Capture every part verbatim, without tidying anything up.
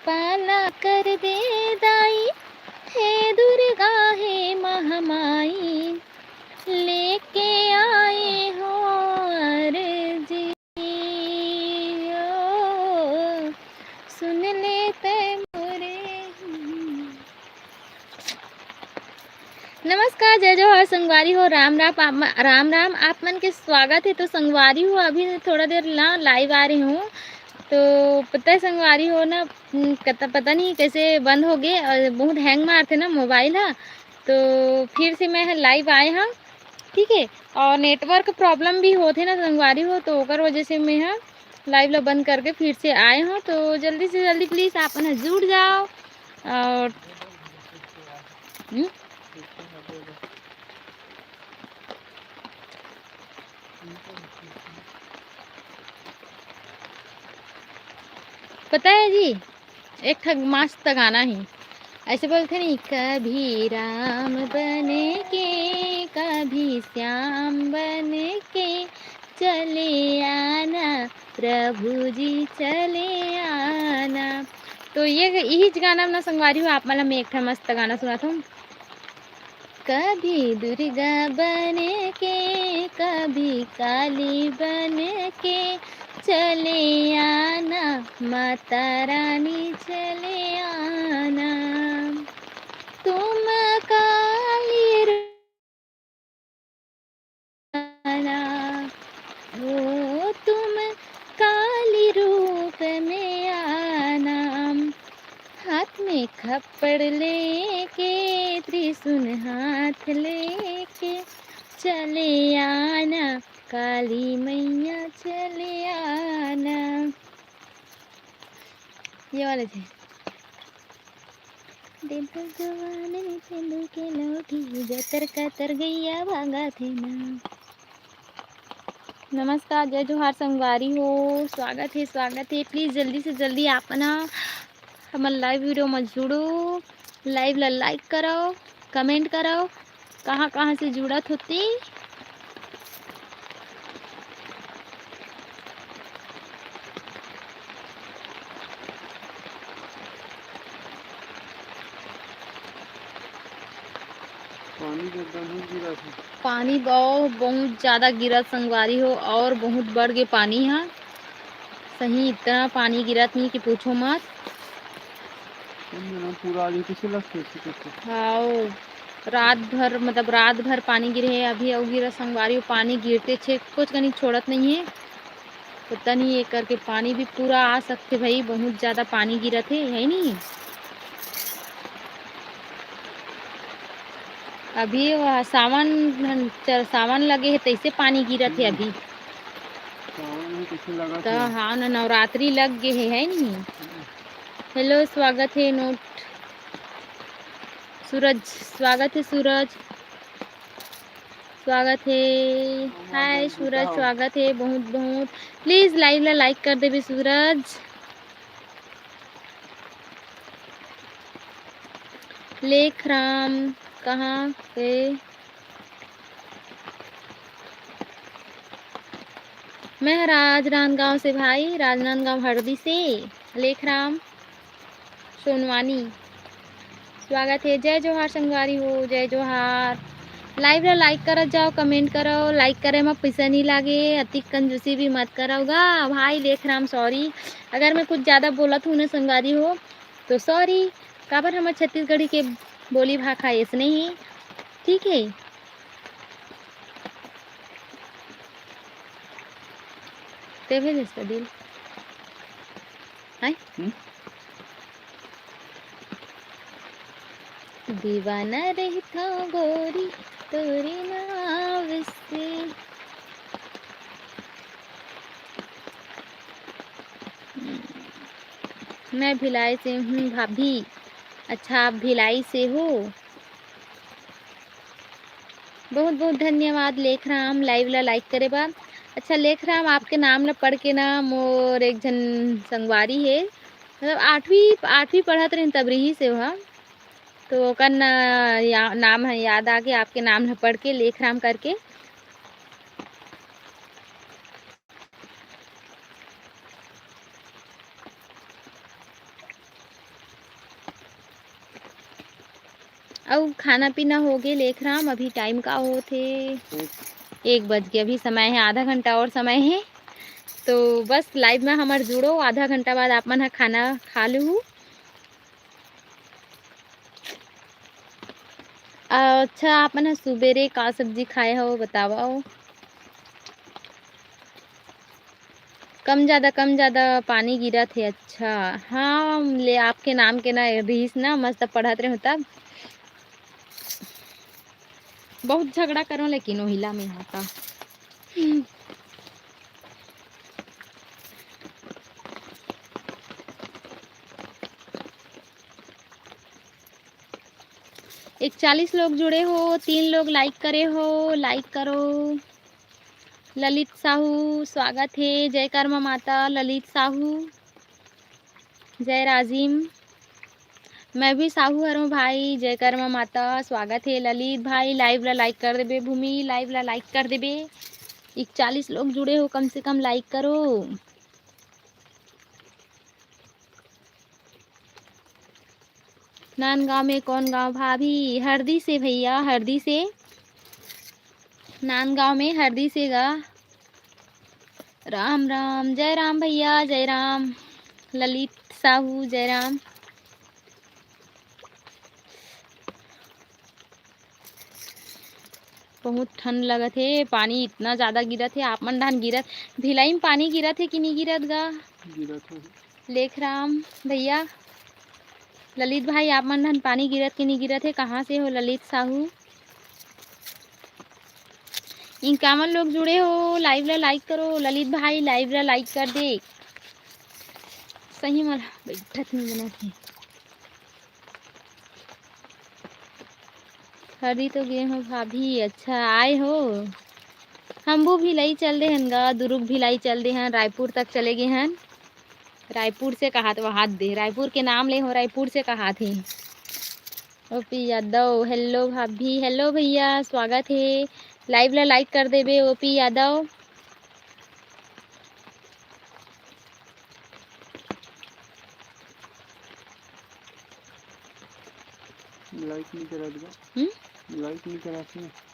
पाला कर दे दाई, हे दुर्गा हे महामाई, लेके आए हो अर्जी, ओ, सुन ले तै मोरे। नमस्कार, जय जोहार संगवारी हो, राम राम आप, राम राम आप मन के स्वागत हे। तो संगवारी हो, अभी थोड़ा देर ला लाइव आ रही हूँ, तो पता है संगवारी हो ना, हम्म, कत-, पता नहीं कैसे बंद हो गए और बहुत हैंग मारथे ना मोबाइल हा, तो फिर से मैं लाइव आए हाँ, ठीक है। और नेटवर्क प्रॉब्लम भी होथे ना संगवारी हो, तो ओकर वजह से मैं हा लाइव ला बंद करके फिर से आए हूँ। तो जल्दी से जल्दी प्लीज आप मन जुड़ जाओ। और हम्म? पता है जी, एक ठक मस्त गाना ही ऐसे बोलथे नहीं, कभी राम बन के, कभी श्याम बन के चले आना, प्रभु जी चले आना। तो ये यही गाना ना संगवारी हो, आप मन ला मैं एक ठा मस्त गाना सुनात हूँ। कभी दुर्गा बन के, कभी काली बन के चले आना, माता रानी चले आना। तुम काली आना, ओ तुम काली रूप में आना, हाथ में खप्पड़ लेके, त्रिशूल हाथ लेके चले आना, काली मैया चले आना। ये वाले थे। दिन तो जवान ने तेंदू के लौटी, जतर कतर गैया भागा थे ना। नमस्कार, जय जोहार संगवारी हो, स्वागत है, स्वागत है। प्लीज जल्दी से जल्दी आप ना हमर लाइव वीडियो में जुड़ो, लाइव ला लाइक करो, कमेंट करो, कहाँ कहाँ से जुड़त होती। पानी तो एकदम ही गिरा था। पानी बहुत, बहुत ज्यादा गिरा संगवारी हो, और बहुत बढ़ गए पानी हा। सही इतना पानी गिरत नहीं कि पूछो मत। पूरा आज कैसे लगते हैं, कैसे? हाँ, रात भर, मतलब रात भर पानी गिरे है। अभी अउ गिरा संगवारी हो, पानी गिरते छे, कुछ कनी छोड़त नहीं है। पता नहीं ये करके पानी भी पूरा आ सकते भाई, बहुत ज्यादा पानी गिरत है, है नहीं? अभी वह सावन, सावन लगे है, तैसे पानी गिरत है अभी। सावन में कैसे लगा तो था? हाँ ना, नवरात्रि लग गए है, है नहीं? हेलो, स्वागत है नोट सूरज, स्वागत है सूरज, स्वागत है। हाय सूरज, स्वागत है बहुत बहुत। प्लीज लाइव ला लाइक कर देबे सूरज। लेखराम कहाँ पे? मैं राजनांदगांव से भाई, राजनांदगांव हरदी से। लेखराम सोनवानी, स्वागत है। जय जोहार संगवारी हो, जय जोहार। लाइव ला लाइक करत जाओ, कमेंट करो। लाइक करे में पैसा नहीं लागे, अतिक कंजूसी भी मत करो गा भाई लेखराम। सॉरी अगर मैं कुछ ज़्यादा बोलत हूँ ना संगवारी हो तो सॉरी, काबर हमर छत्तीसगढ़ी के बोली भाखा ऐसने ही, ठीक है। तेभे जैसा दिल। हाय। हम्म? दीवाना रहिथव गोरी तोरे नाव से। मैं भिलाई से हूँ भाभी। अच्छा, आप भिलाई से हो? बहुत बहुत धन्यवाद लेखराम, लाइव ला लाइक करे बा। अच्छा लेखराम, आपके नाम ला पढ़ के ना मोर एक झन संगवारी है, मतलब आठवीं, आठवीं पढ़त रहिन तब रही से वह, तो ओकर ना या, नाम है याद आके आपके नाम ला पढ़ के लेखराम करके। अउ खाना पीना होगे लेखराम? अभी टाइम का होत हे? एक। एक बज के अभी समय हे, आधा घंटा और समय हे। तो बस लाइव में हमर जुड़ो, आधा घंटा बाद आप मन ह खाना खा लूहू। अच्छा, आप मन ह सुबेरे का सब्जी खाए हो, बतावव। कम ज्यादा, कम ज्यादा पानी गिरत हे। अच्छा, हाँ, ले आपके नाम के ना रिहिस ना, मस्त पढ़त रहे तब। बहुत झगड़ा करो, लेकिन ओहिला में होता। इकतालीस लोग जुड़े हो, तीन लोग लाइक करे हो, लाइक करो। ललित साहू, स्वागत हे। जय कर्मा माता, ललित साहू। जय राजिम। मैं भी साहू हरहूँ भाई। जय कर्मा माता, स्वागत हे। ललित भाई, लाइव ला लाइक कर देबे। भूमि, लाइव ला लाइक कर देबे। इकतालीस लोग जुड़े हो, कम से कम लाइक करो। नांदगांव में कौन गांव भाभी? हरदी से भैया, हरदी से। नांदगांव में हरदी से गा। राम राम, जय राम भैया, जय राम। ललित साहू, जय राम। बहुत ठंड लगत हे, पानी इतना ज्यादा गिरत हे। आप मन डहान गिरत, भिलाई में पानी गिरत हे कि नहीं गिरत गा? गिरत हे। लेखराम भैया, ललित भाई, आप मन डहान पानी गिरत कि नहीं गिरत हे? कहाँ से हो ललित साहू? इनकावन लोग जुड़े हो, लाइव ला लाइक करो। ललित भाई, लाइव ला लाइक कर दे। सही में बैठत नहीं बनत हे। हरदी तो गे हो भाभी। अच्छा, आए हो? हमू भिलाई चल दे हन गा, दुरुग भिलाई चल दे हन, रायपुर तक चले गे हन। रायपुर से कहात, वहाद दे, रायपुर के नाम ले हो, रायपुर से कहात हे। ओपी यादव, हेलो भाभी, हेलो भैया, स्वागत हे। लाइव ला लाइक कर देबे, ओपी यादव। लाइक नहीं करा दिया। हम्म? लाइक नहीं करा थे।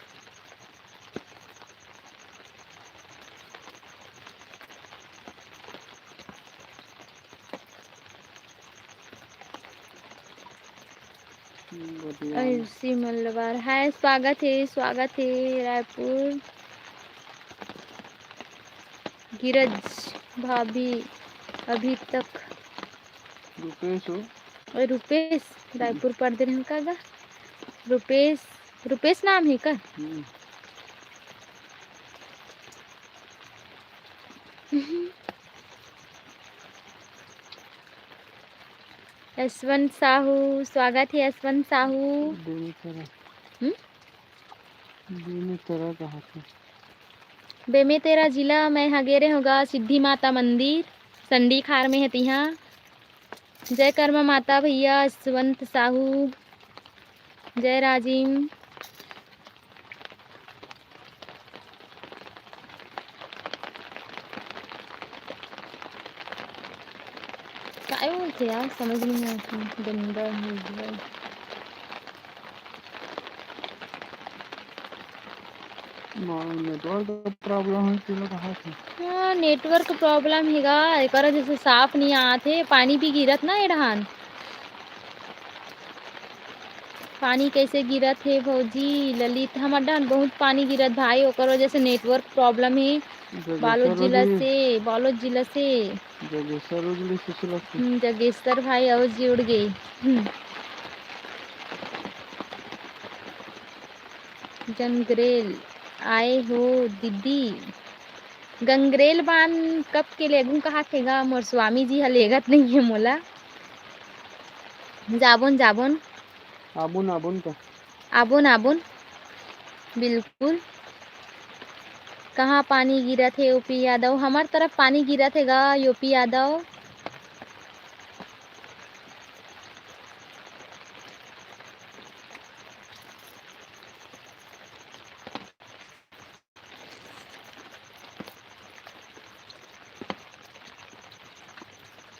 हम्म, बढ़िया। आयुषी मल्लवार, हाय, स्वागत हे, स्वागत हे, रायपुर। गिरज भाभी, अभी तक। रुपेश हो। ओए, रुपेश, रायपुर पढ़ दे रहे का गा? रुपेश, रुपेश नाम है का? हम्म। यशवंत साहू, स्वागत है यशवंत साहू। बेमेतरा। हम्म? बेमेतरा कहाँ से? बेमेतरा जिला, मैं ह गे रेहेंव गा सिद्धि माता मंदिर, संडी खार में है तिहाँ। जय कर्मा माता भैया, यशवंत साहू, जय राजिम। काय बोलथे यार, समझ नहीं आत हे। गंदा हो गया। मा-, network problem हे, तेला कहा थे। हाँ, network problem हे गा, एकर वजह से साफ नहीं आत हे, पानी भी गिरत ना ए डहान। पानी कैसे गिरत हे भौजी? ललित, हमर डहान बहुत पानी गिरत भाई, ओकर वजह से network problem हे। जगेश्वर बालोद जिला रोजली। से, बालोद जिला से। जगेश्वर रोजली से सुलग के। हम्म, जगेश्वर भाई अउ जुड़ गे। हम्म। गंगरेल आए हो दीदी? गंगरेल बांध कब के लेगहूं कहाथे गा, मोर स्वामी जी ह लेगत नहीं है मोला। जाबोन, जाबोन। आबोन, आबोन का? आबोन, आबोन। बिल्कुल। कहाँ पानी गिरत हे, ओपी यादव? हमर तरफ पानी गिरत हे गा, ओपी यादव।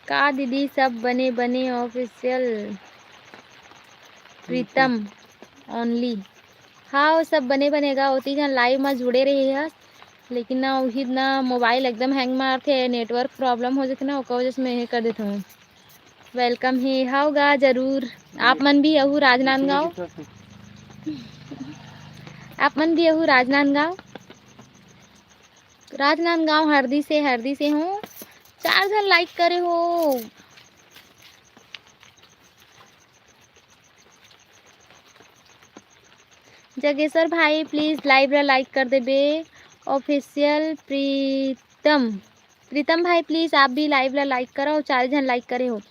का दीदी, सब बने बने official? प्रीतम। only। हाँ, वो सब बने बने गा, ओती झन live मा जुड़े रहे हस, लेकिन ना उही ना mobile एकदम hang मारथे, network problem हो जाथे ना, ओकर वजह से मैं ये कर देत हूँ। Welcome हे, हाव गा, जरूर। आप मन भी अहू राजनांदगांव, आप मन भी अहू राजनांदगांव, राजनांदगांव हरदी से, हरदी से हूँ। चार झन like करे हो। जगेश्वर भाई, please live ला like कर देबे। Official प्रीतम, प्रीतम भाई, please आप भी live ला like करो। चार झन like करे हो।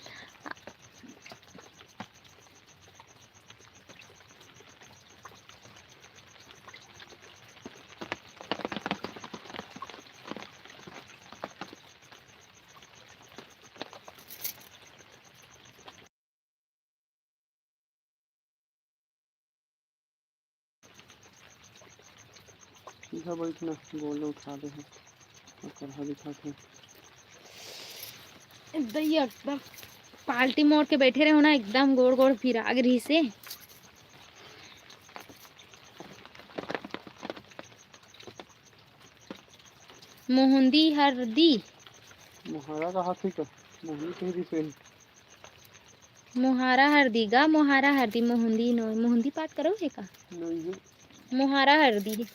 सीधा बैठ ना, गोल उठा दे हे, ओकर हा दिखात हे। दइया एकदम पाल्टी मोड़ के बैठे रहे हो ना, एकदम गोड़ गोड़ फिरा गे रहिसे। मोहंदी हरदी। मोहारा का हाथी का? मोहंदी कह दी से। मोहारा हरदी गा, मोहारा हरदी, मोहंदी नो, मोहंदी पाठ करो हे का? नहीं है। मोहारा हरदी।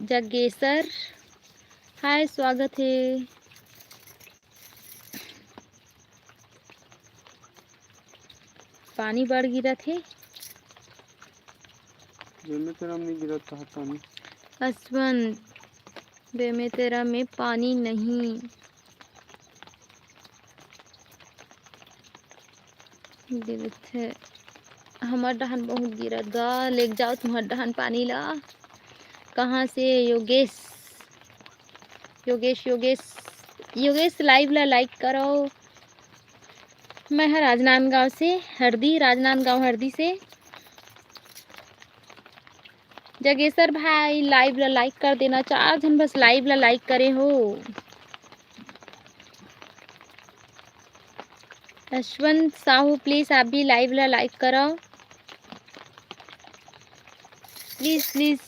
जगेसर, हाय, स्वागत हे। पानी बड़ गिरत हे। जेमे तेरा में गिरत रहा पानी। असवन, बेमे तेरा में पानी नहीं गिरत हे। हमर डहान बहुत गिरत गा, लेके जाओ तुम्हर डहान पानी ला। कहाँ से योगेश? योगेश, योगेश, योगेश live ला like करो। मैं ह राजनांदगांव से, हरदी, राजनांदगांव हरदी से। जगेसर भाई, live ला like कर देना। चार झन बस live ला like करे हो। यशवंत साहू, please आप भी live ला like करो। Please, please,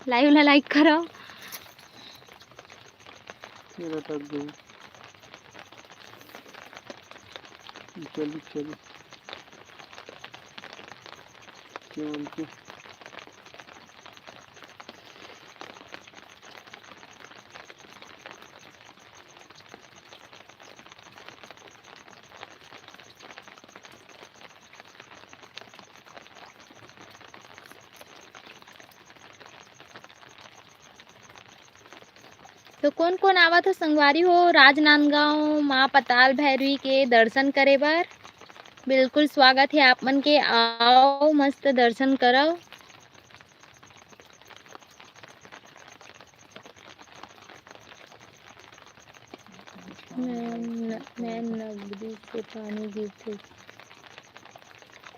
live ला like करो। ये लटक गई। चली, चली। क्यों उनकी? तो कोन कोन आवत हो संगवारी हो राजनांदगांव माँ पताल भैरवी के दर्शन करे बर? बिल्कुल स्वागत हे आप मन के, आओ मस्त दर्शन करव। मैं न-, मैं नगदी से पानी गिरथे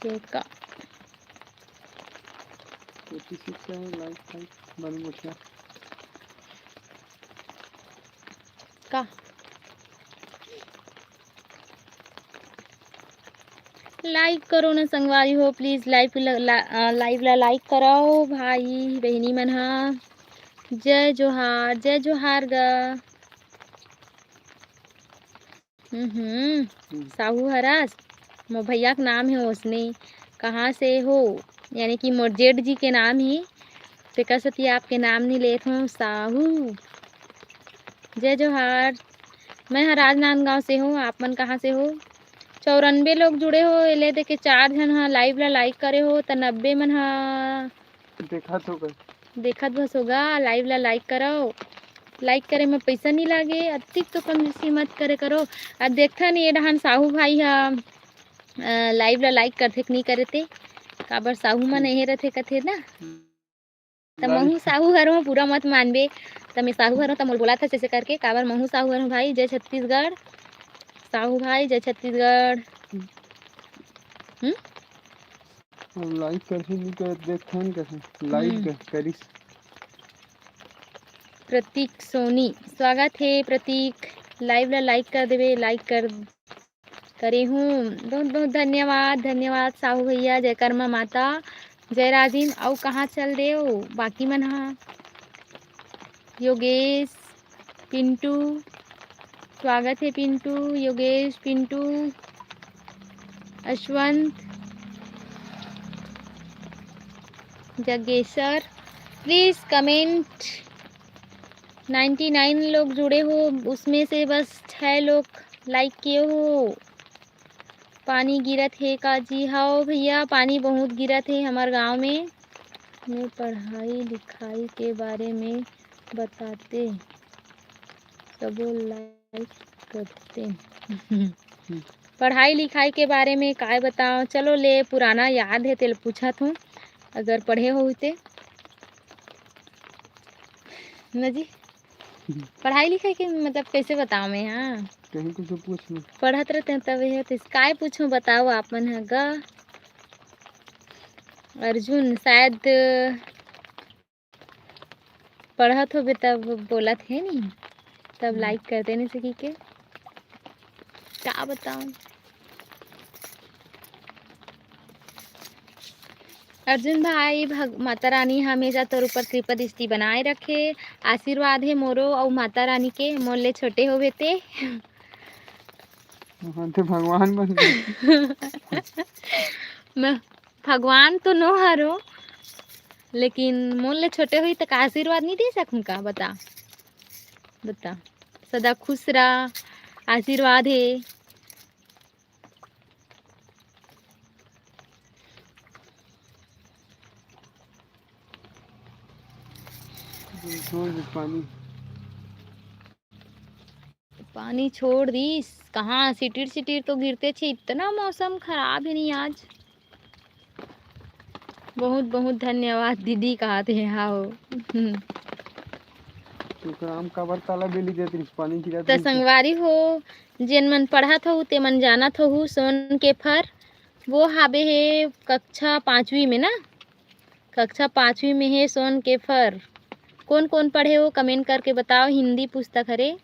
ते का? Forty six है, like, like, बन मुखिया। का? Like करो ना संगवारी हो, please live ला, ला, अ, live ला like करो भाई बहिनी मन हा। जय जोहार, जय जोहार गा। हम्म, हम्म। साहू हरस, मोर भैया के नाम हे ओसने। कहाँ से हो? यानी कि मोर जेठ जी के नाम हे, तेकर सेती आपके नाम नहीं लेत हूँ, साहू। जय जोहार। मैं ह राजनांदगांव से हूँ, आप मन कहाँ से हो? चौरानबे लोग जुड़े हो, एले देखे चार झन ह live ला like करे हो, त नब्बे मन ह देखत हो गा। देखत बस होगा, live ला like करो। Like करे में पैसा नहीं लागे, अतिक तो कंजूसी मत करे करो। अब देखथन ये डहान साहू भाई ह, अ, live ला like करथे कि नहीं करे ते, काबर साहू मन हम्म। एहे रथे कथे ना। हम्म। त महू साहू हर हूँ, पूरा मत मानबे। त मैं साहू हर हूँ, त मोर बोला था जैसे करके, काबर महू साहू हर हूँ भाई, जय छत्तीसगढ़। साहू भाई, जय छत्तीसगढ़। हम्म? हम like करही, नहीं कर, देखथन कैसे like हम्म। कर, करिस। प्रतीक सोनी, स्वागत हे प्रतीक, live ला like कर देबे, like कर करे हूँ। बहुत बहुत धन्यवाद, धन्यवाद साहू भैया, जय कर्मा माता, जय राजिम। अउ कहाँ चल देव बाकी मन हा? योगेश, पिंटू, स्वागत है Pintu, Yogesh, Pintu, Yashwant, Jagesar. Please comment. Ninety nine लोग जुड़े हो, उसमें से बस छः लोग लाइक किए हो। पानी गिरत हे का जी? हव भैया, पानी बहुत गिरत हे हमर गांव में। मैं पढ़ाई लिखाई के बारे में बताते, सबो लाइक करते। पढ़ाई लिखाई के बारे में काय बताओ? चलो ले, पुराना याद है तेल पूछत हूँ, अगर पढ़े हो ते न जी। पढ़ाई लिखाई के मतलब कैसे बताओ मैं? हाँ, कहीं कुछ पूछ लो। पढ़त रहते हैं तब ये होते, काय पूछो बताओ आप मन ह गा। अर्जुन शायद पढ़त होबे तब बोलत है नी, तब हम्म। लाइक कर देने से की के का बताऊं। अर्जुन भाई, भग-, माता रानी हमेशा तोर ऊपर कृपा दृष्टि बनाए रखे। आशीर्वाद हे मोरो अउ माता रानी के, मोर ले छोटे होबे ते। हाँ, ते भगवान बन गए। मैं भगवान तो नो हरो, लेकिन मोर ले छोटे होही त का आशीर्वाद नहीं दे सकूं का? बता, बता। सदा खुश रह, आशीर्वाद हे। छोड़ दे पानी। पानी छोड़ दीस। कहाँ सिटिर सिटिर तो गिरते छे, इतना मौसम खराब है नहीं आज। बहुत बहुत धन्यवाद दीदी, कहा थे। हाँ हो। हम्म। शुक्राम काबर ताला बेली देत रिस, पानी गिरत त रिस। संगवारी हो, जेन मन पढ़त हो, ते मन जानत हो, सोन के फर, वो हाबे हे कक्षा पाँचवीं में ना, कक्षा पाँचवीं में हे सोन के फर। कौन कौन पढ़े हो, कमेंट करके बताओ। हिंदी पुस्तक हरे।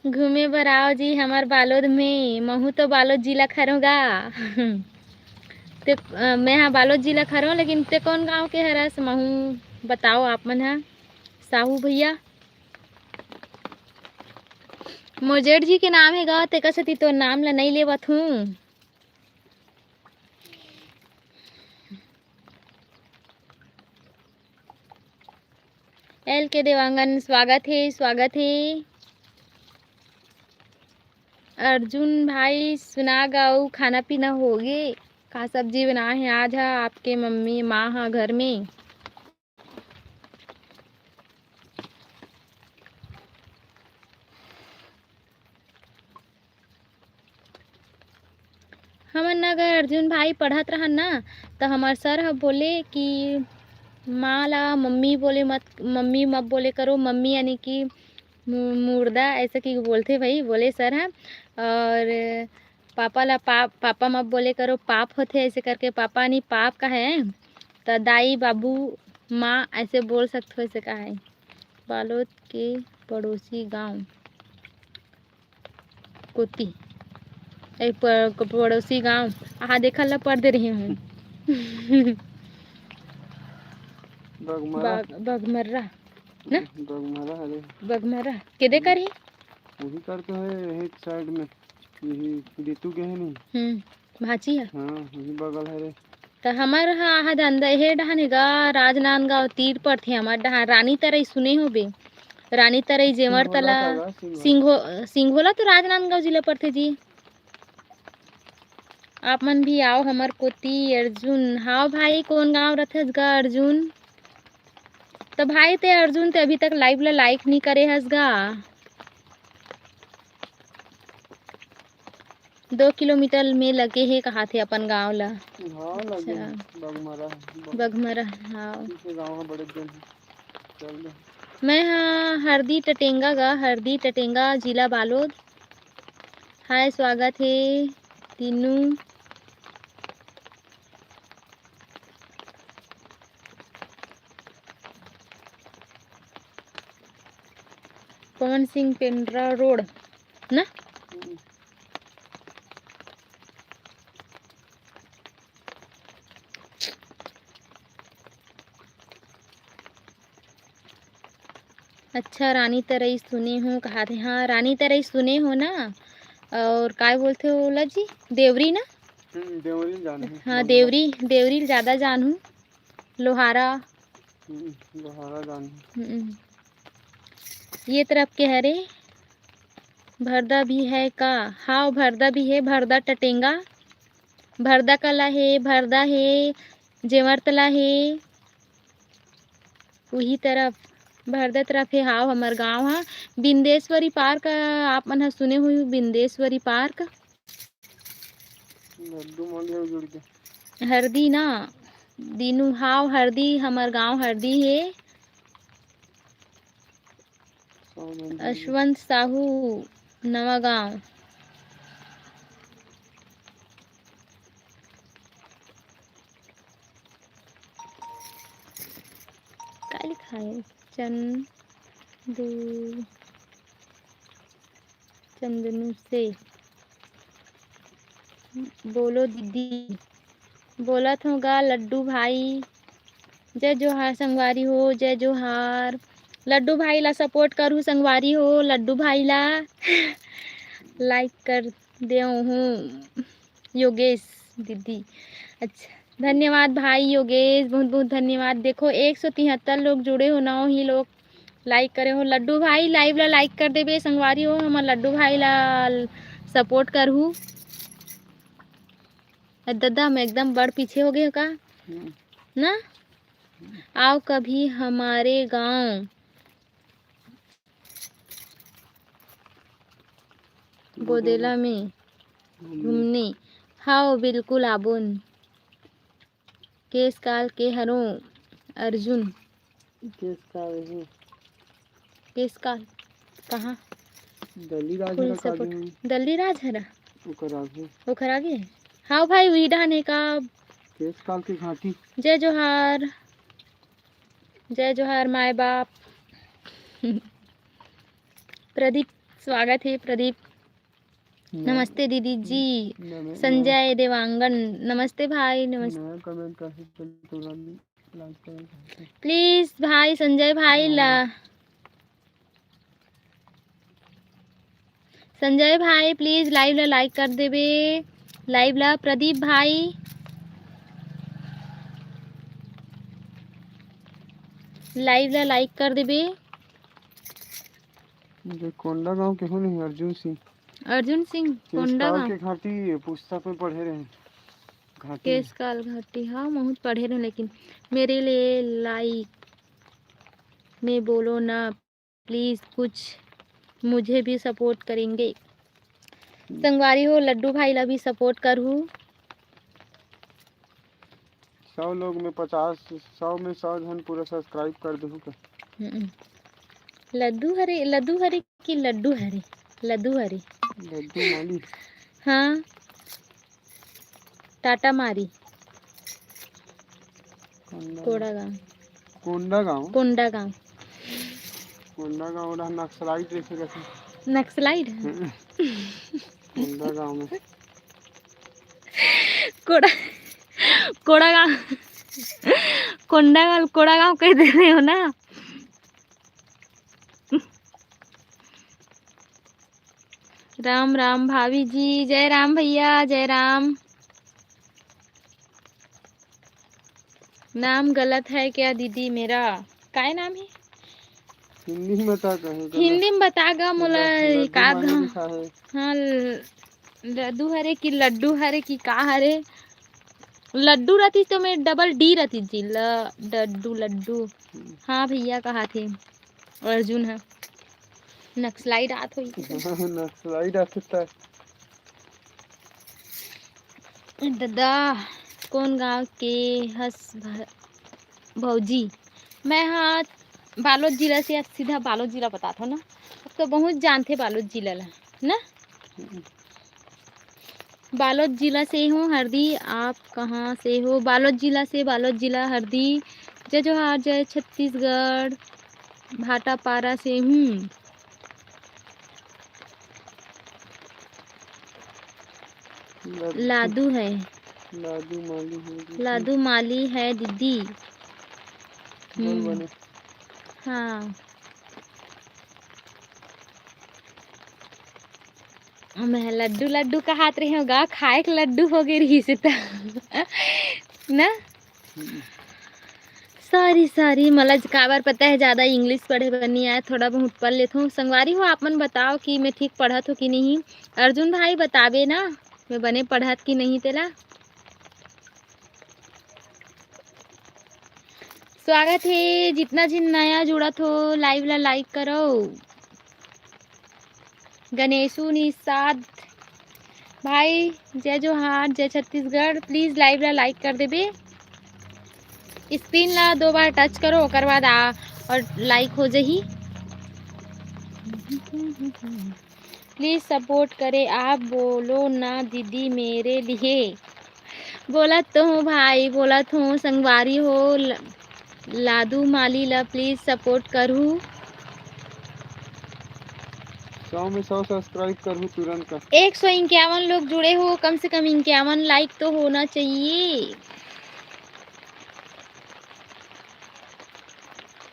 घूमे बर आओ जी हमर बालोद में, महू तो बालोद जिला खरों गा। ते, अ, मैं हा बालोद जिला खरों, लेकिन ते कौन गांव के हरस, महू बताओ आप मन हा। साहू भैया, मोर जेठ जी के नाम हे गा, तेकर सेती तोर नाम ला नइ लेवत हूँ। एल के देवांगन, स्वागत हे, स्वागत हे। अर्जुन भाई, सुना गा, अउ खाना पीना होगे? का सब्जी बनाए हे आज हा आपके मम्मी माँ हा घर में? हमन अगर अर्जुन भाई पढ़त रहन ना, त हमर सर ह बोले कि माँ ला मम्मी बोले मत, मम्मी मत बोले करो, मम्मी यानी कि मु-, मुर्दा ऐसा कि बोलथे भाई, बोले सर ह। और पापा ला पाप, पापा मत बोले करो, पाप होथे ऐसे करके, पापा नहीं पाप का है, त दाई बाबू माँ ऐसे बोल सकथो, ऐसे का है। बालोद के पड़ोसी गांव कोती, ए, प-, पड़ोसी गांव, आहा, देखल ला पढ़ दे रही हूँ। बगमरा। बग-, बगमर्रा, ना? बगमरा, अरे। बगमरा, केदे कर ही? वही करके है, यही साइड में, यही रितु के है नहीं? हम्म, भांची है। हाँ, वही बगल है रे। त हमर ह, आहा, दंदा, हे डहन हे गा, राजनांदगांव तीर पड़थे हमर डहन, रानी तरई सुने होबे, रानी तरई, जेवर सिंघोला तला, का गा, सिंघोला। सिंघो-, सिंघोला तो राजनांदगांव जिला पड़थे जी। आप मन भी आओ हमर कोती। अर्जुन, हाव भाई, कौन गांव रथस गा अर्जुन? त भाई ते अर्जुन ते अभी तक लाइव ला लाइक नहीं करे हस गा। दो किलोमीटर में लगे हे कहाथे अपन गांव ला। हाँ, लगे अच्छा। हे, बगमरा, बग-, बगमरा, हाँ। पीछे गांव हे, बड़े दिन हे। चल दे। मैं हा हरदी टटेंगा गा, हरदी टटेंगा, जिला बालोद। हाय, स्वागत हे तीनू। पवन सिंह पेंड्रा रोड। ना? अच्छा, रानी तरई सुने हो कहा थे। हाँ, रानी तरई सुने हो ना। और काय बोलते हो ओला जी? देवरी ना? हम्म, देवरी जाने हैं। हाँ, देवरी, देवरी ज्यादा जानू। लोहारा। हम्म, लोहारा जाने हैं। हम्म। ये तरफ के हरे, भरदा भी है का? हाव, भरदा भी है, भरदा टटेंगा, भरदा कला है, भरदा है, जेवरतला है। उही तरफ, भरदा तरफ हे। हाव, हमर गांव ह बिंदेश्वरी पार्क। आप मन ह सुने हुई बिंदेश्वरी पार्क? लड्डू मांगे जुड़ के। हरदी ना, दीनू। हाव, हरदी, हमर गांव हरदी हे। यशवंत साहू, नवा गांव। का लिखा है? चंदू, चंदनू से बोलो दीदी। बोलत हो गा लड्डू भाई। जय जोहार संगवारी हो, जय जोहार। लड्डू भाई ला सपोर्ट करू संगवारी हो, लड्डू भाई ला लाइक कर देव हूँ योगेश दीदी। अच्छा, धन्यवाद भाई योगेश, बहुत बहुत धन्यवाद। देखो, एक सौ तिहत्तर लोग जुड़े हो, नौ ही लोग लाइक करे हो। लड्डू भाई, लाइव ला लाइक कर देबे संगवारी हो, हमर लड्डू भाई ला सपोर्ट करहू। दादा, मैं एकदम बड़ पीछे हो गए हो का? हम्म। ना? आओ कभी हमारे गांव बोदेला में घूमने। हाव, बिल्कुल आबोन। केस काल के हरो अर्जुन। केस काल हे। केस काल कहाँ? दल्ली राज फुल हरा का सपोर्ट। आगे हे। दल्ली राज हरा? ओकर आगे। ओकर आगे? हाव भाई, उही डहान हे का? केस काल के घाटी। जय जोहार। जय जोहार माय बाप। प्रदीप, स्वागत हे प्रदीप। नमस्ते दीदी जी। नमस्ते। संजय देवांगन, नमस्ते भाई, नमस्ते। नया कमेंट कर सकते हो, तो गाली लाइक करें। प्लीज भाई, संजय भाई ला। हाँ। संजय भाई, प्लीज लाइव ला लाइक कर देबे। लाइव ला प्रदीप भाई, लाइव ला लाइक कर देबे। मुझे कोंडागांव के हो नहीं, अर्जुन सिंह। अर्जुन सिंह, केसकाल कोंडागांव। के घाटी पुस्तक में पढ़े रहे। घाटी। केसकाल घाटी, हाँ, बहुत पढ़े रहे, लेकिन मेरे लिए लाइक में बोलो ना प्लीज, कुछ मुझे भी सपोर्ट करेंगे। हम्म। संगवारी हो, लड्डू भाई ला भी सपोर्ट करहू। सौ लोग में पचास, सौ में सौ झन पूरा सब्सक्राइब कर देहू का? हम्म। लड्डू हरे, लड्डू हरे कि लड्डू हरे? लड्डू हरे। लड्डू माली। हाँ। टाटा मारी। कोंडागांव। कोंडागांव। कोंडागांव। कोंडागांव वाला नक्सलाइट जैसे कैसे? नक्सलाइट? हम्म। कोंडागांव में। कोड़ा, कोड़ागांव। कोंडागांव, कोड़ागांव कह दे रहे हो ना। राम राम भाभी जी, जय राम भैया, जय राम। नाम गलत है क्या दीदी मेरा? काय नाम है? हिंदी में बता कहे तो हिंदी में बता गा मोला। ल-, लड्डू का माने गा? लिखा है। हाँ, ल-, लड्डू हरे कि लड्डू हरे कि का हरे? लड्डू रहती तो मैं डबल डी रहती जी, ल-, डड्डू, लड्डू। हम्म। हाँ भैया, कहा थे अर्जुन है, नक्सलाइट आत होई। नक्सलाइट आत होता। दादा, कौन गांव के हस भ-, भौजी? मैं हाँ बालोद जिला से, अब सीधा बालोद जिला बतात हो ना, अब तो बहुत जानते बालोद जिला ला ना। हम्म। बालोद जिला से हूँ हरदी, आप कहाँ से हो? बालोद जिला से, बालोद जिला हरदी। जय जोहार, जय छत्तीसगढ़, भाटापारा से हूँ। लादू है। लादू माली है दीदी। लादू माली है दीदी। बोल हम्म। बने। हाँ। मैं लड्डू लड्डू कहात रहे हूँ गा, खाए के लड्डू हो गए रही से त। ना? हम्म। सॉरी, सॉरी, मला ज-, काबर पता है, ज़्यादा इंग्लिश पढ़े बर नहीं आए, थोड़ा बहुत पढ़ लेत हूँ। संगवारी हो, आप मन बताओ कि मैं ठीक पढ़त हूँ कि नहीं। अर्जुन भाई, बताबे ना, मैं बने पढ़त कि नहीं तेला। स्वागत है, जितना जिन नया जुड़त हो, लाइव ला लाइक करो। गणेशु निषाद भाई, जय जोहार, जय छत्तीसगढ़। प्लीज लाइव ला लाइक कर देबे, स्क्रीन ला दो बार टच करो, ओकर बाद आ और लाइक हो जही। प्लीज सपोर्ट करे आप, बोलो ना दीदी मेरे लिए। बोलत तो हूँ भाई, बोलत हूँ संगवारी हो, ल-, लादू माली ला प्लीज सपोर्ट करू। सौ में सौ सब्सक्राइब करू तुरंत का। एक सौ इक्यावन लोग जुड़े हो, कम से कम इक्यावन लाइक तो होना चाहिए।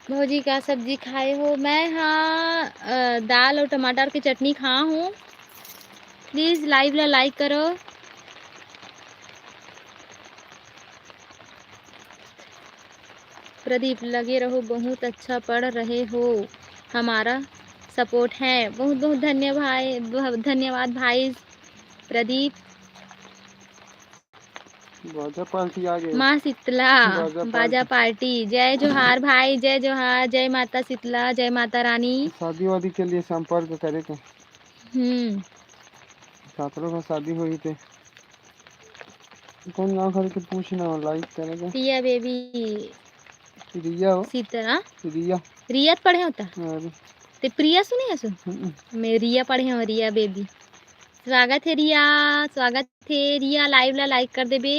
भौजी का सब्जी खाए हो? मैं हाँ, अ, दाल और टमाटर की चटनी खा हूँ। प्लीज लाइव ला लाइक करो। प्रदीप, लगे रहो, बहुत अच्छा पढ़ रहे हो, हमारा सपोर्ट है। बहुत बहुत धन्य भाई, ब-, धन्यवाद भाई प्रदीप। बाजा पार्टी आ गए। माँ शीतला, बाजा बाजा पार्टी। पार्टी। जय जोहार भाई, जय जोहार, जय माता शीतला, जय माता रानी। शादी वादी के लिए संपर्क करे के। हम्म। सातरों का शादी होई थे। कौन गाँव घर के पूछ ना हो, लाइक करे के। प्रिया बेबी। रिया हो। सीता, हाँ? रिया। रिया त पढ़े होता? अरे। ते प्रिया सुने हसु? हम्म। मैं रिया पढ़े हूँ, रिया बेबी। स्वागत है रिया, स्वागत है रिया, लाइव ला लाइक कर देबे।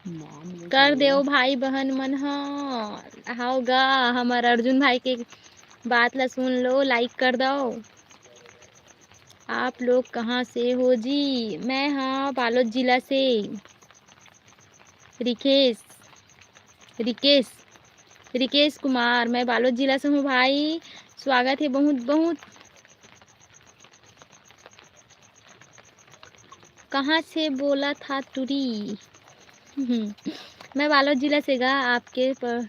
नाम नहीं कर सुना। देव भाई बहन मन ह, हाव गा, हमर अर्जुन भाई के बात ला सुन लो, लाइक कर दो। आप लोग कहाँ से हो जी? मैं हाँ बालोद जिला से। रिकेश, रिकेश, रिकेश कुमार, मैं बालोद जिला से हूँ भाई। स्वागत है बहुत बहुत। कहाँ से बोला था टूरी? मैं बालोद जिला से गा, आपके प-,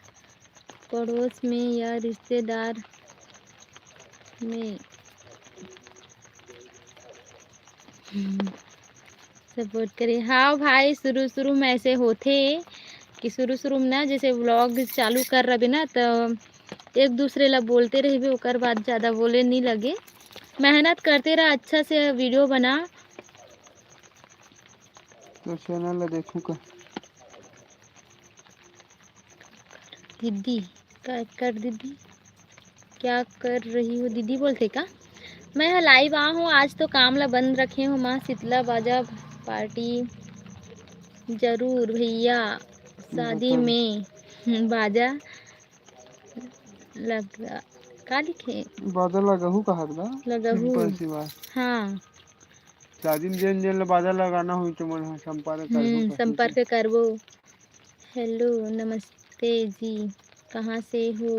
पड़ोस में या रिश्तेदार में। सपोर्ट करे। हाँ भाई, शुरू शुरू में ऐसे होथे कि शुरू शुरू में ना, जैसे व्लॉग चालू कर रहे ना, तो एक दूसरे ला बोलते रहबे, ओकर बाद ज़्यादा बोले नहीं लगे। मेहनत करते रह, अच्छा से वीडियो बना। तो चैनल ला देखू का? दीदी, क्या कर दीदी, क्या कर रही हो दीदी बोलते का? मैं ह लाइव आ हूँ, आज तो काम ला बंद रखे हूँ। माँ शीतला बाजा पार्टी जरूर भैया, शादी बाजा। में, हम्म, बाजा लगा, का लिखे? बाजा लगहू कहत बा। लगहू। सिंपल सी बात। हाँ। शादी में जेन जेन ला बाजा लगाना होई तो मन ह संपर्क करबो हम्म, करबो। संपर्क करबो। हेलो, नमस्ते जी, कहाँ से हो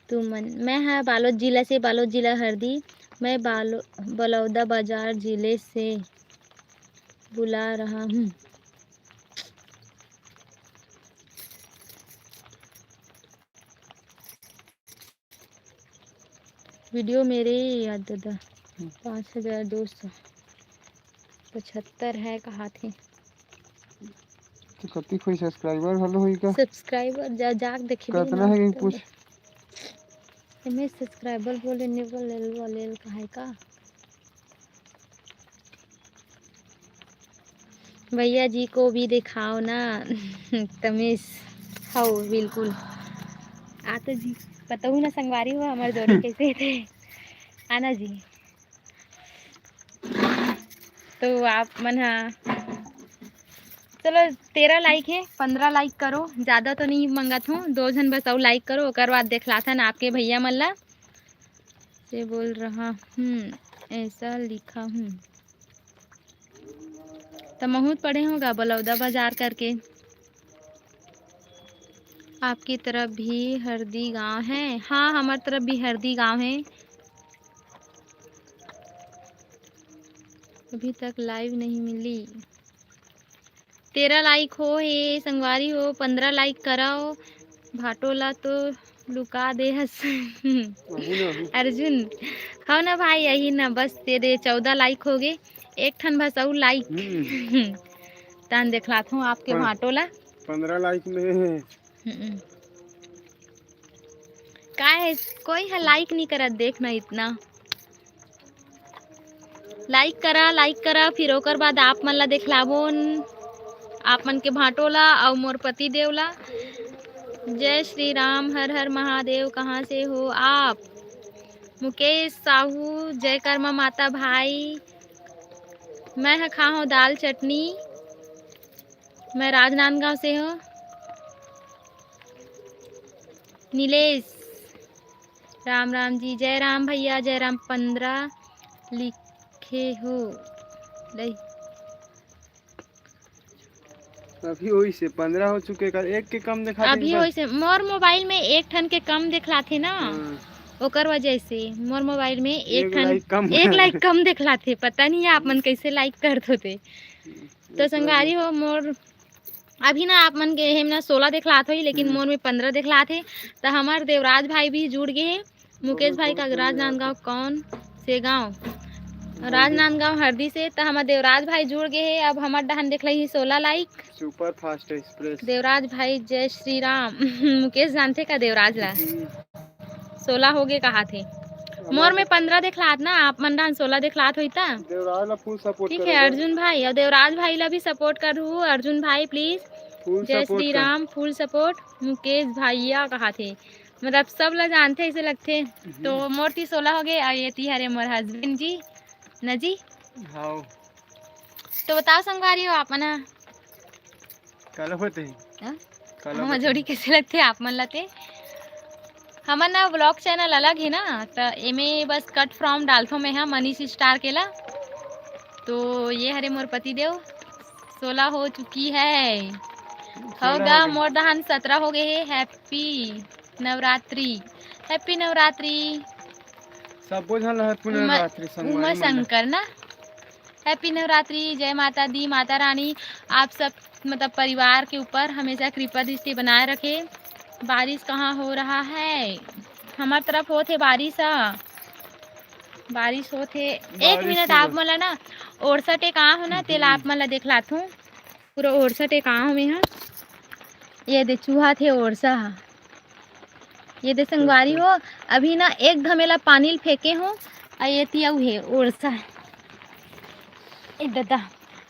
तुमन? मैं ह बालोद जिला से, बालोद जिला हरदी। मैं बालो-, बलौदा बाजार जिले से बुला रहा हूँ। वीडियो मेरे याद दादा, हम्म। पाँच हजार दो सौ पचहत्तर है कहाथे। तो कति कोई सब्सक्राइबर घलो होई का? सब्सक्राइबर जा, जाके देखे कतना है कि पूछ। एमे सब्सक्राइबर बोले ने बोले वाले कहाय का? भैया जी को भी दिखाओ ना। तमेश, हव, बिल्कुल। आ तो जी, बताऊ ना संगवारी हो, हमर जोड़ी कैसे थे। आना जी। तो आप मन हा, चलो, तेरह लाइक है, पंद्रह लाइक करो, ज़्यादा तो नहीं मंगत हूँ, दो झन बस अउ लाइक करो, ओकर बाद देखलाथन आपके भैया मन ला। से बोल रहा हूँ। ऐसा लिखा हूँ। त महूँ त पढ़े हों गा बलौदा बाजार करके। आपकी तरफ भी हरदी गांव है? हाँ, हमर तरफ भी हरदी गांव है। अभी तक लाइव नहीं मिली। तेरह लाइक हो हे संगवारी हो, पंद्रह लाइक करव। भाटो ला तो लुका दे हस। अभी ना, अभी। अर्जुन, हव ना भाई, यही ना, बस तेरे चौदह लाइक हो गे। एक ठन बस अउ लाइक। हम्म। तहन देखलात हूँ आपके पन-, भाटो ला। पंद्रह लाइक में। हम्म। का है, कोई ह लाइक नहीं करत, देख ना इतना। लाइक करा, लाइक करा, फिर ओकर बाद आप मन ला देखलाबोन, आप मन के भांटो ला अउ मोर पति देव ला। जय श्री राम, हर हर महादेव, कहाँ से हो आप? मुकेश साहू, जय कर्मा माता भाई, मैं ह खा हूँ दाल चटनी, मैं राजनांदगांव से हूँ। नीलेश, राम राम जी, जय राम भैया, जय राम। पंद्रह लिखे हो, नहीं। अभी वही से पंद्रह हो चुके का, एक के कम दिखा अभी वही से मोर मोबाइल में एक ठन के कम दिखलाथे ना, हाँ। ओकर वजह से मोर मोबाइल में एक एक ठन, लाइक कम। एक लाइक कम दिखलाथे। पता नहीं आप मन कैसे लाइक करत होते। तो संगवारी हो, मोर अभी ना आप मन के हेम ना सोलह देखलात होही, लेकिन हम्म। मोर में पंद्रह देखलात हे। त हमर देवराज भाई भी जुड़ गे हे। मुकेश भाई का राजनांदगांव कौन से गांव? राजनांदगांव हरदी से। त हमर देवराज भाई जुड़ गे हे। अब हमर डहन देखलही सोलह like. Super fast express. Devraj भाई जय श्री राम। मुकेश जानथे का देवराज ला? हम्म। सोलह हो गे कहाथे। मोर में पंद्रह देखलात ना, आप मन डाहन सोलह देखलात होई ता। देवराज ला फुल सपोर्ट ठीक है, अर्जुन भाई, और देवराज भाई ला भी सपोर्ट करू। अर्जुन भाई प्लीज। फुल जय सपोर्ट श्री कर। राम, फुल सपोर्ट। मुकेश भैया कहाथे, मतलब सब ला जानथे ऐसे लगथे। हम्म। तो मोर ती सोलह हो गे, और ये ती हरे मोर हस्बैंड जी, न जी? हाँ। तो बताओ संगवारी हो आप मन ह। काला होते हैं? हाँ? काला हमर होते जोड़ी हैं? कैसे लगथे आप मन ला ते? हमर ना व्लॉग चैनल अलग है ना, त एमे बस कट फ्रॉम डालथों मैं हा मनीष स्टार के ला। तो ये हरे मोर पति देव, सोलह हो चुकी है। सोलह होगा, हो गई। मोर डहन सत्रह हो गए है। Happy Navratri, happy Navratri. सबो झन ला हैप्पी उमा, नवरात्रि संगवारी उमा मन ला। शंकर ना। हैप्पी नवरात्रि, जय माता दी, माता रानी आप सब मतलब परिवार के ऊपर हमेशा कृपा दृष्टि बनाए रखे। बारिश कहाँ हो रहा है? हमर तरफ होत हे बारिश ह, बारिश होत हे। एक बारिश मिनट, हो आप रहा। मोला ना ओरसा टेकाव हो ना, तेला आप मन ला देखलाथूं। पूरा ओरसा टेकाव हो मेहा। ये दे चूहा थे ओरसा ह। ये दे संगवारी हो, अभी ना एक धमेला पानी ल फेंके हो, अउ ये ती अउ हे ओरसा। ए दादा,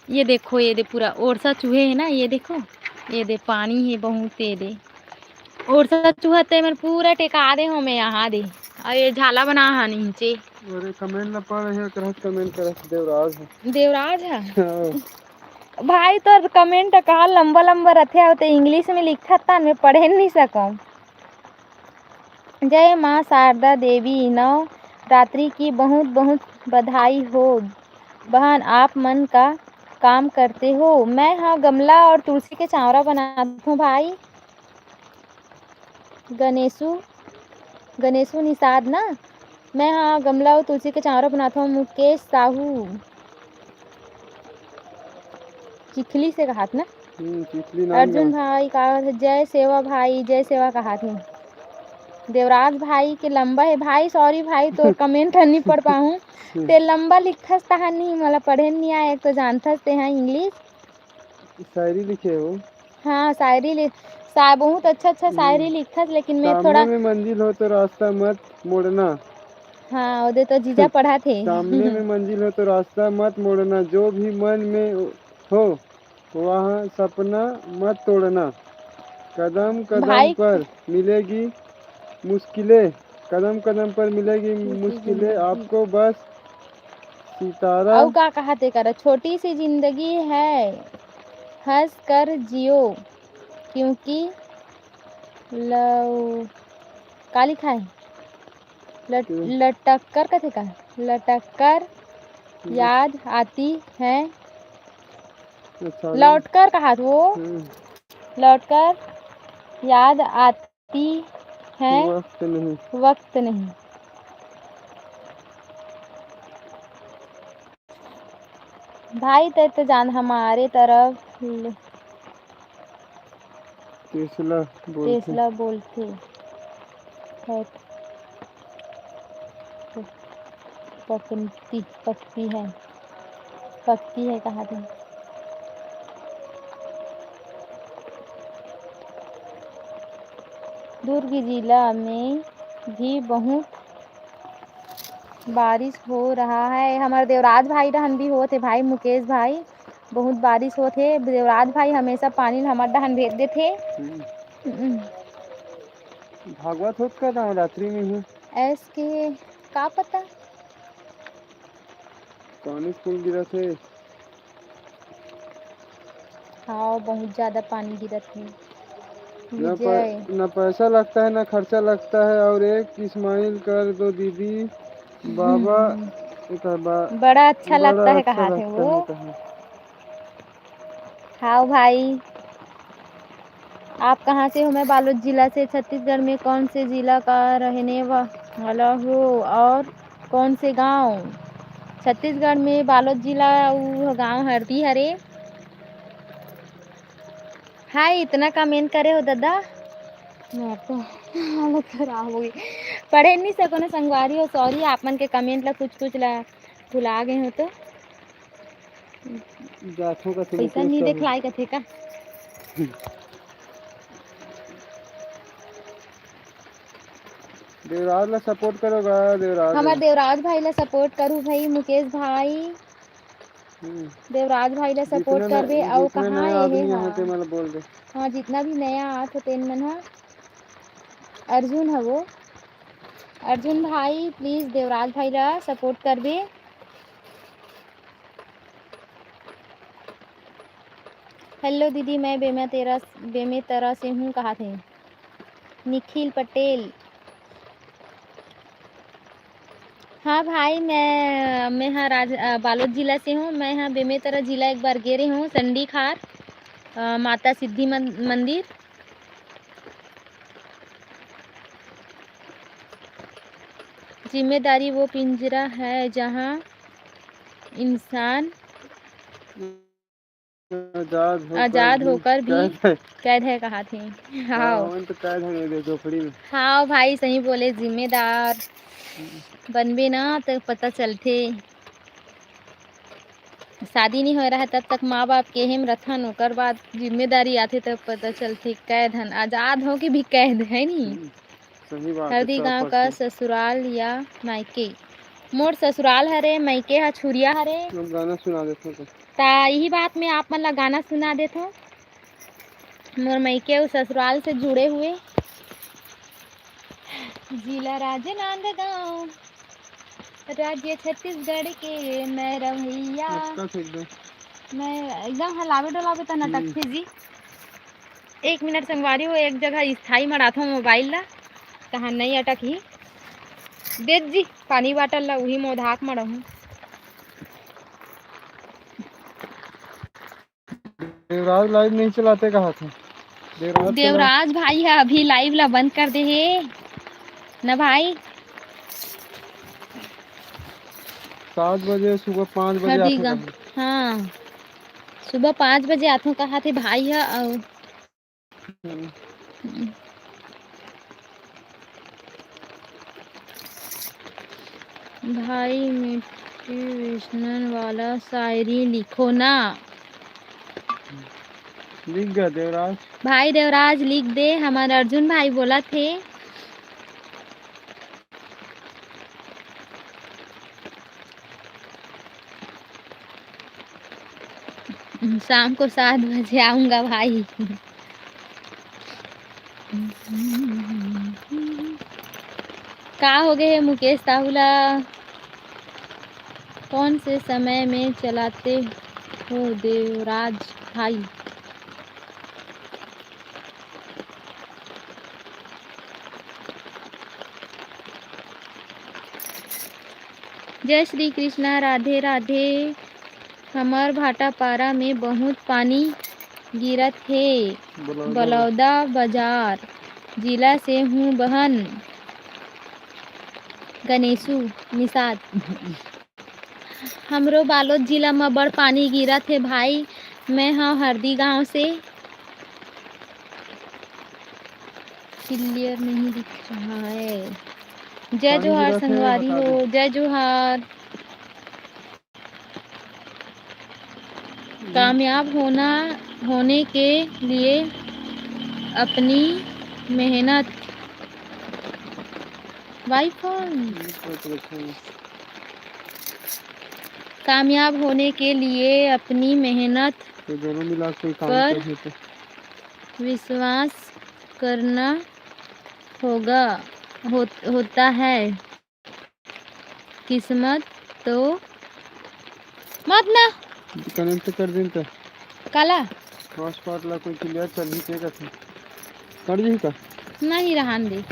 ये देखो, ये दे पूरा ओरसा चूहे है ना, ये देखो, ये दे पानी है बहुत, ये दे ओरसा चूहा ते मन पूरा टेका दे हो मैं यहाँ दे, अउ ये झाला बना हा नीचे। अरे कमेंट ला पढ़, ये करत कमेंट करत देवराज है। देवराज है? हाँ। भाई तोर कमेंट कहा लंबा लंबा रथे, अउ ते इंग्लिश में लिखत तान मैं पढ़े नहीं सकम। जय माँ शारदा देवी, नवरात्रि की बहुत बहुत बधाई हो बहन, आप मन का काम करते हो। मैं हा गमला और तुलसी के चावरा बनात हूँ भाई। गणेशु, गणेशु निषाद ना, मैं हा गमला अउ तुलसी के चावरा बनात हूँ। मुकेश साहू चिखली से कहात ना। हम्म, चिखली नाम अर्जुन गाँव। भाई का जय सेवा भाई, जय सेवा कहात हे। देवराज भाई के लंबा है भाई, सॉरी भाई, तोर कमेंट ह नहीं पढ़ पाहूँ। ते लंबा लिखथस तहा नहीं, मोला पढ़े नहीं आए, एक तो जानथस ते हा इंग्लिश। शायरी लिखे हो? हाँ, शायरी लिख, सा-, बहुत अच्छा अच्छा शायरी हम्म। लिखथस, लेकिन मैं सामने थोड़ा में मंजिल हो तो रास्ता मत मोड़ना। हाँ, ओदे तो जीजा पढ़ाथे। सामने में मंजिल हो तो रास्ता मत मोड़ना, जो भी मन में हो वहाँ सपना मत तोड़ना। कदम कदम भाई पर मिलेगी मुश्किलें, कदम कदम पर मिलेगी मुश्किलें, आपको बस सितारा। अउ का कहा ते करा, छोटी सी जिंदगी है, हंस कर जियो, क्योंकि लव, का लिखा है? लट-, हम्म। लटक्कर कथे का? लटक्कर हम्म। याद आती है। अच्छा, लौटकर कहा वो? हम्म। लौटकर याद आती है। वक्त नहीं। वक्त नहीं। भाई, तै तो जान हमारे तरफ ले। तेसला बोलथे। तेसला बोलथे। है। पकती, पकती है। पकती है कहा थे। दुर्ग जिला में भी बहुत बारिश हो रहा है। हमर देवराज भाई डहन भी होत हे भाई, मुकेश भाई, बहुत बारिश होत हे। देवराज भाई हमेशा पानी ल हमर डहन भेज देथे। हम्म। हम्म। भागवत होत का नवरात्रि में ही? ऐस के का पता। पानी फूल गिरत हे। हाँ, बहुत ज्यादा पानी गिरत हे। ना विजय। प-, ना पैसा लगता है, ना खर्चा लगता है, और एक smile कर दो दीदी, बाबा, हम्म। एकर बा-, बड़ा अच्छा बड़ा लगता है, अच्छा कहा थे लगता वो। है, कहा। हाव भाई, आप कहाँ से हो? मैं बालोद जिला से। छत्तीसगढ़ में कौन से जिला का रहने वा-, वाला हो और कौन से गांव? छत्तीसगढ़ में बालोद जिला, उ गांव हरदी हरे। हाय, इतना comment करे हो दादा, मैं तो हालत खराब हो गई, पढ़े नहीं सको ना संगवारी हो। Sorry, आप मन के comment ला कुछ कुछ ला भुला गए हो तो। जाथों का तो पैसा नहीं देखलाए कथे का? देवराज ला support करो गा, देवराज हमर ला। देवराज भाई ला support करू भाई, मुकेश भाई। हम्म। देवराज भाई ला support जितना न-, करबे, अउ जितना कहाँ नया ये आदमी हे? है, हाँ। ते मन ला बोल दे। हाँ, जितना भी नया आत हो, तेन मन ह। अर्जुन ह वो। अर्जुन भाई, please देवराज भाई ला support करबे। Hello दीदी, मैं बेमेतरा, बेमेतरा से हूँ, कहा थे निखिल पटेल। हाँ भाई, मैं, मैं हा राज-, अ, बालोद जिला से हूँ। मैं हा बेमेतरा जिला एक बार गे रहे हूँ, संडी खार, अ, माता सिद्धि मन-, मंदिर। जिम्मेदारी वो पिंजरा है, जहाँ इंसान आजाद होकर आजाद भी होकर भी कैद है। कैद है, कहा थे। हाँ, हाव। हम तो कैद है मेरे झोपड़ी में। हाव भाई, सही बोले, जिम्मेदार बनबे ना, तो पता चलथे। शादी नहीं होए रहा, तब तक माँ बाप के हेम रथन, ओकर बाद जिम्मेदारी आथे, तब पता चलथे, कैद हन, आजाद हो के भी कैद है नी। हम्म। सही बात है, हरदी गांव का सौ परसेंट। ससुराल या मायके? मोर ससुराल हरे, मायके हा छुरिया हरे। अब गाना सुना देथो तो। ता यही बात में आप मन ला गाना सुना देथो। मोर मायके अउ ससुराल से जुड़े हुए। जिला राजनांदगांव, राज्य छत्तीसगढ़ के मैं रवैया। अटकत हे एकदम। मैं एकदम हलावे डोलावे त हम्म। नटकथे जी। एक मिनट संगवारी हो, एक जगह स्थाई मड़ाथो मोबाइल ला, तहाँ नहीं अटकही। दे जी पानी बाटल ला, उही मोधाक मड़ाहूँ। देवराज लाइव नहीं चलाते कहा थे। देवराज चला- देवराज भाई ह अभी लाइव ला बंद कर दे हे ना भाई। सात बजे सुबह पाँच बजे हरदी आथे गा-, कहा। हाँ, सुबह पाँच बजे आथों कहा थे भाई ह, अउ हम्म। भाई, मिट्टी विसनन वाला शायरी लिखो ना। लिख गा देवराज। भाई देवराज लिख दे, हमर अर्जुन भाई बोलत हे। शाम को सात बजे आऊंगा भाई। का हो गए हे मुकेश साहू ला? कौन से समय में चलाते हो देवराज भाई? जय श्री कृष्णा, राधे राधे। हमर भाटापारा में बहुत पानी गिरत हे। बलौदा। बलौदा बाजार जिला से हूँ बहन। गणेशु निषाद। हमरो बालोद जिला म बड़ पानी गिरत हे भाई। मैं ह हरदी गांव से। क्लियर नहीं दिख रहा है। जय पानी जोहार गिरत हे, संगवारी बता हो, दे। जय जोहार। कामयाब होना, होने के लिए अपनी मेहनत, वाईफाई, कामयाब होने के लिए अपनी मेहनत ये दोनों मिला के काम पर करने तो। विश्वास करना होगा, हो, होता है। किस्मत तो मत ना। कनेक्ट कर दिन त। काला? हॉटस्पॉट ला कोई क्लियर कर दी, के कथे? कर दी का? नहीं, रहन दे।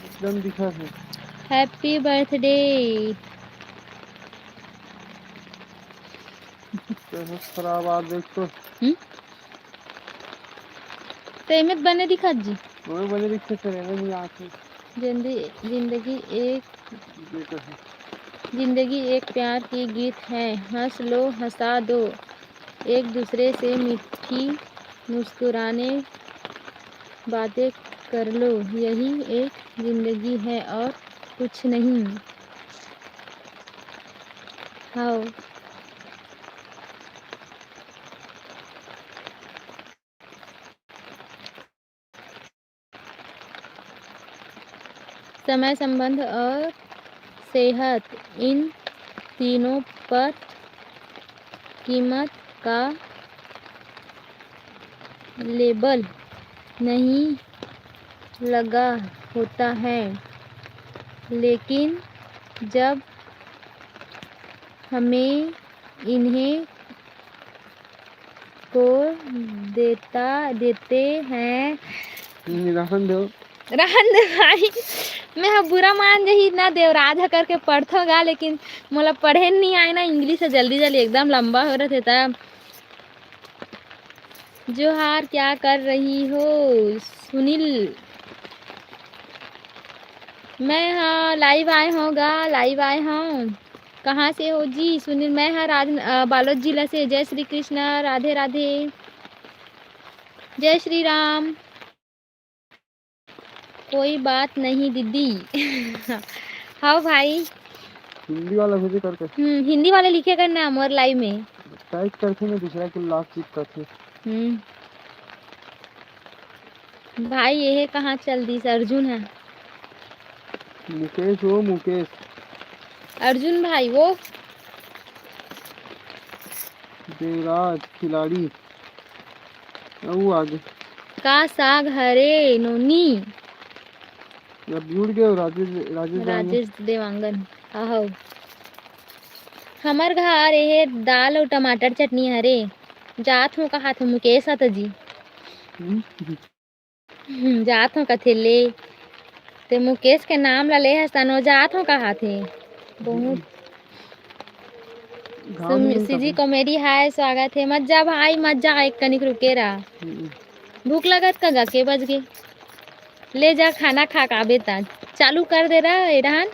एकदम दिखा है। Happy birthday। तो खराब आ देख तो। हम्म? तो एमे बने दिखत जी। ओए बने दिखते सर, एमे नहीं आते। जिंदगी, जिंदगी एक ये तो है। जिंदगी एक प्यार की गीत है, हंस लो, हंसा दो, एक दूसरे से मीठी मुस्कुराने बातें कर लो, यही एक जिंदगी है और कुछ नहीं। हाँ। समय, संबंध और सेहत, इन तीनों पर कीमत का लेबल नहीं लगा होता है, लेकिन जब हमें इन्हें को देता, देते हैं। नहीं, रहन दो। रहन दे भाई, मैं ह बुरा मान जही ना, देवराज ह करके पढ़थों गा, लेकिन मोला पढ़े नहीं आए ना, इंग्लिश ह जल्दी जल्दी एकदम लंबा हो रथे त। जोहार, क्या कर रही हो सुनील? मैं ह लाइव आए हूँ गा, लाइव आए हूँ। कहाँ से हो जी सुनील? मैं ह राज, अ, बालोद जिला से। जय श्री कृष्णा, राधे राधे, जय श्री राम। कोई बात नहीं दीदी। हाँ भाई। हिंदी वाला भेजे करके। हम्म, हिंदी वाले लिखे करना मोर लाइव में। टाइप करके मैं दूसरा के लाभ चिपकाथे। हम्म। भाई, ये कहाँ चल दिस? अर्जुन है। मुकेश, वो मुकेश। अर्जुन भाई, वो। देवराज, खिलाड़ी। अउ आगे। का साग हरे नोनी? अब जुड़ गए राजेश, राजेश देवांगन। राजेश देवांगन, आहो। हमर घर एहे दाल अउ टमाटर चटनी हरे। जात हूँ कहाथे मुकेश ह त जी। हम्म। हम्म, जात हूँ कथे ले। ते मुकेश के नाम ला ले हस तनो जात हूँ कहाथे। बहुत। घाम सुम-, नहीं सीजी कभी। कॉमेडी हाय, स्वागत है। मत जा भाई, मत जा, एक कनिक रुके रहा। हम्म। भूख लगत का गा, के बज गे? ले जा, खाना खा के आबे ता। चालू कर दे रहा, ए डहान।